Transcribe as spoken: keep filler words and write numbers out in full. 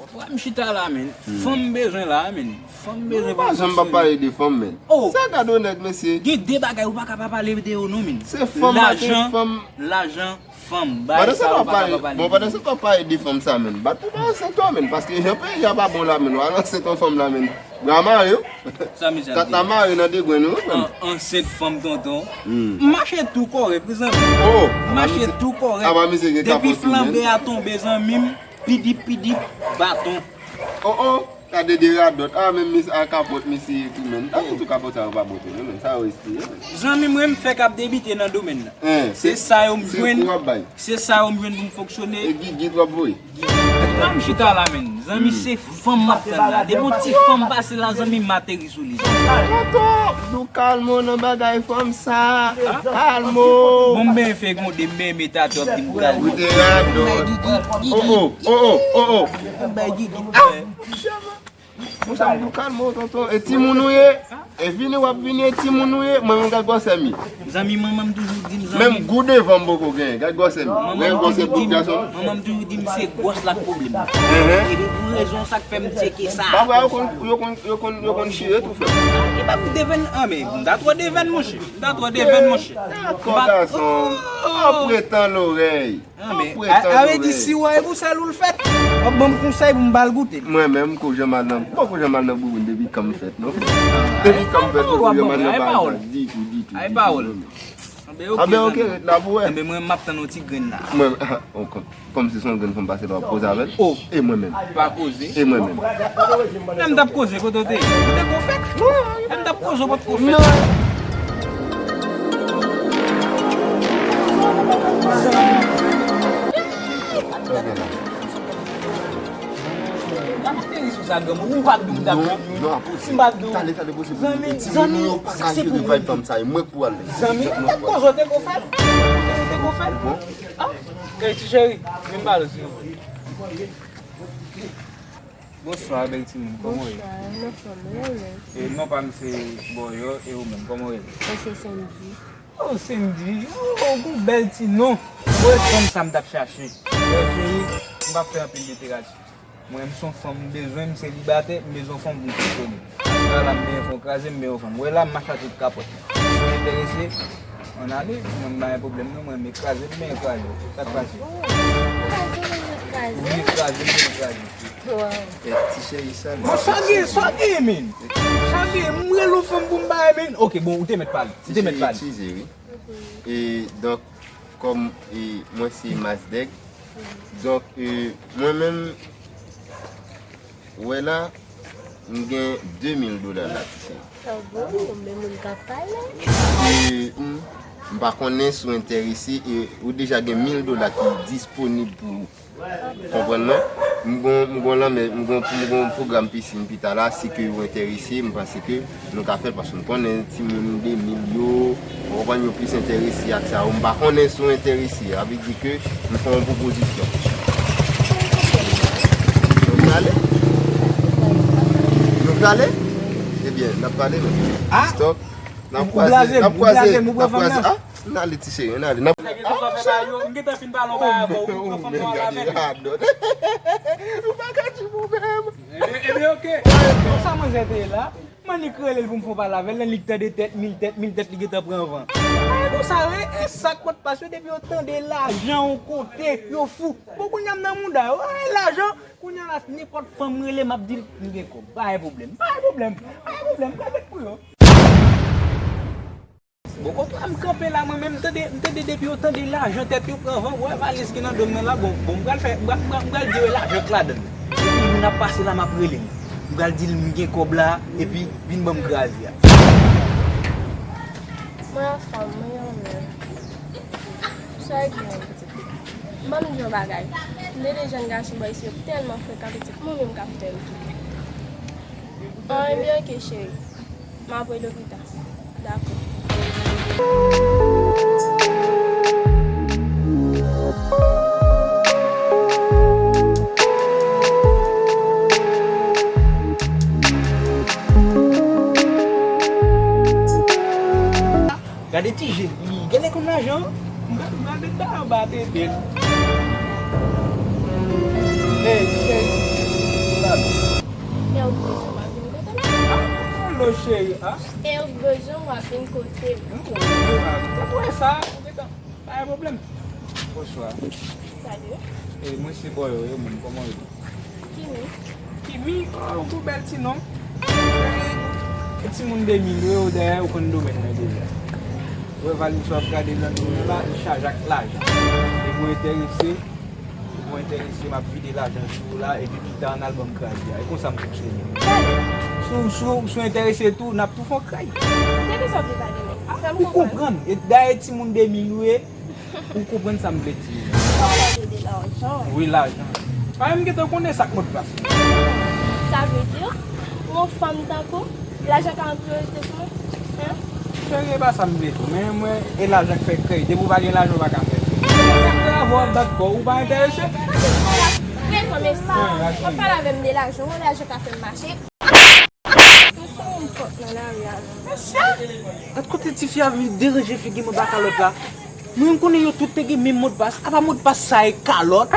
Wè m chita la, men. Fanm m bezwen la, men. Fanm m bezwen pou m fonksyone. Ou pa janm pa pale de fanm, men. Oh! Sa gade yon nèg, mesye. Gen de bagay ou pa ka pa pale de yo, non, men. Se fanm maten fanm. Lajan, fanm, bagay sa ou pa ka pa pale de yo. Bon, pandan se tan w ap pale de fanm sa, men. Bat ou pa ansent, men. Paske jan peyi a pa bon la, men. Ou al ansent yon fanm la, men. Bra mare, wi. Sa misye ap di. Tat la mare nan de grenn, wi, frè m. An-, ansent fanm, tonton. M mache tou kòrèk, wi, zanmi. Oh! M mache tou kòrèk. Apa misye gen kapòt tou, men. Depi flanbe a tonbe, zanmi m, pidip, pidip, baton. Oh, oh! Gade de radòt. Ah, men misye a kapòt, misye tou, men. Gade tou kapòt sa yo pa bon tou, non, men. Sa yo espere, men. Zanmi mwen, m fèk ap debite nan domèn nan. Se sa yo m jwenn. Se kou w ap bay. Se sa yo m jwenn pou m fonksyone. E gigit w ap voye. Mwen m chita la, men. Zanmi, se fanm m ap tann la. Depi yon ti fanm pase la, zanmi, m ateri sou li. Tonton, nou kalme w nan bagay fanm sa. Kalme w. Bon, m benyen fegonde, m benyen mete atè, w ap di m kalme. Ou te radòt. Oh, oh, oh, oh, oh, oh. Bay gigit. Monchè, m di w kalme w, tonton. E timoun ou ye? E vini w ap vini, e timoun ou ye? Mwen menm gad gwosè m ye. Zanmi, manman m toujou di m, zanmi. Menm gou devan m poko genyen, gad gwosè m. Manman m toujou di m, manman m toujou di m se gwòs la k pwoblèm. Epi pou rezon sa k fè m tcheke sa. Pa vre, yo konn, yo konn, yo konn, yo konn chire tou, frè m. E pa pou devenn, an, men m ta twò devenn, monchè. M ta twò devenn, monchè. Dakò, gason. An pretan lorèy. Ah, men, a, a vle di, si w wè e pou sèl ou l fèt, w ap ban m konsèy pou m ba l goute. Mwen menm, kou jan m al nan, bon, kou jan m al nan bouboun depi kan m fèt, non. Depi kan m fèt, kou jan m al nan bagay ditou, ditou, ditou, non. Anben, ok, ret la pou wè. Anben, mwen, m ap tann yon ti grenn la. Mwen, kòm se son grenn fanm pase la, w ap koze avè l? Oh. E mwen menm? Pa koze. E mwen menm? Lè m t ap koze, kote w te ye? Ou te gon fèt? Lè m t ap koze, w pa t gon fèt? Non. M ap ateri sou sa, granmoun. Ou pa t di m t ap vini. Non, non, aposib. Si m pa t di w. Tale, tale, posib. Zanmi, zanmi, sa se pou mwen. Zanmi, m t ap koze, w te gon fèt? Ou te gon fèt? Bon. Ah, ey, ti cheri, vin pale, silvouplè. Bonswa, bèl timoun. Kòman w ye? Bonswa, m anfòm, wi, wi. E non pa m se Bòyò, e ou menm, kòman w rele? Mwen se Sendy. Oh, Sendy. Oh, gon bèl ti non. Bon, e fanm sa m t ap chache. Bon, cheri, m p ap fè anpil literati. Mwen, m se yon fanm, m bezwen, m selibatè, m bezwen yon fanm pou m fonksyone. Aswè la, m benyen fè yon kraze, m benyen yon fanm. Ou wè la, m mache ak tout kapòt. Si w enterese, ann ale, mwen, m pa gen pwoblèm non, mwen, m kraze, m benyen kraze. Sa k pase? Oh, kraze, m benyen kraze. Ou benyen kraze, m benyen kraze. Wow. E, ti cheri, sa l ye? Bon, sa gen, sa gen, men. Sa gen, m rele yon fanm pou m bay, men. Ok, bon, ou te mèt pale. Ou te mèt pale. Ti cheri, eskize, wi. E, donk, kòm, e, mwen se Masdèg, donk, e, mwen menm, ou wè la, m gen de mil dola la, ti cheri. Ah bon, men moun k ap pale. E, m, m pa konnen si w enterese, e ou deja gen mil dola ki disponib pou ou. Konprann mwen? M gon, m gon lanmè, m gon, m gon pwogram pisin pita la, si ke ou enterese, m panse ke nou ka fè l, paske m konnen timoun de mil yo, ou konprann, yo plis enterese ak sa yo. M pa konnen si w enterese, sa vle di ke m fè yon pwopozisyon. Nou prale? Nou prale? Ebyen, n ap pale, men. Stop. N ap kwaze, n ap kwaze, n ap kwaze. Ah, n ale, ti cheri, n ale. N ap... Nèg yo pa fè ba yo, m gentan fin pale yon bagay avè w, ou pran fanm nan la men. Ou pa ka di m ou menm. Ebyen, ebyen, ok. Konsa manzè te ye la, m annik rele l pou m fè yon pale avè l, nan li k tande tèt, mil tèt, mil tèt, li gentan pran van. Bagay konsa, e, e sa k pot pas yo, depi yo tande lajan yon kote, yo fou. Bon, kounye a m nan mouda yo, e lajan, kounye a la, nenpòt fanm rele, m ap di l, m gen kòb, pa gen pwoblèm, pa gen pwoblèm, pa gen pwoblèm, m pral met pou yo. Bon, kote a m kanpe la, mwen menm, m tande, m tande depi yo tande lajan tèt yo pran van, wè valiz ki nan do m nan la, bon, bon, m pral fè, m pral, m pral, m pral di yo lajan k ladan l. Epi moun ap pase la, m ap rele l. M pral di l m gen kòb la, epi vin ban m kraze a. Mwen anfòm, mwen anmè. Sa e gen yon pitit. Ban m di yon bagay. M tande jèn gason bò isi yo tèlman frekan pitit, mwen menm k ap fè l tou. An, ebyen, ok, cheri. M ap rele w pita. Dakò. Gade ti je li, gade konn lajan. M pral, m pral met bal anba tete l. Hey, ti cheri. Yo, cheri, a? E ou bezwen w ap vin kote m. M konnen, a. Ou wè sa, ou gentan. Pa gen pwoblèm. Bonswa. Salut. E mwen se Boyo, yo menm, kòman w ye? Kimi? Kimi, a, ou tou bèl ti non. E timoun de mil yo dèyè, ou konn domèn mwen deja. Ou wè valiz w ap gade nan men mwen la, li chaje ak lajan. E mwen enterese, ou enterese, m ap vide lajan sou ou la, epi pita ann al ban m kraze a. E konsa m fonksyone. Si w- si w- si w enterese tou, n ap tou fè yon kray. De ki sa w vle pale menm? Fè m Ou konprann. Konprann? E dayè timoun de mil yo ye, ou konprann sa m vle di. Ou pale de lajan. Wi, lajan. Pa menm gentan konnen sa k modpas. Sa vle di, yon fanm tankou, lajan ka an priyorite sou mwen? Hein? Cheri, e pa sa m vle di. Men mwen, e lajan k fè krèy. Depi w pa gen lajan, ou pa ka fè krèy. Bravo, w ap bat kò w, ou pa enterese. Frekan, mesye. W ap pale avè m de lajan, yon lajan ka fè m mache. M se yon pòt nan lari a, non. Gad kote tifi a vin deranje figi mwen ba kalòt la. Mwen, m konnen yo tout te gen menm modpas. Apa modpas sa e kalòt?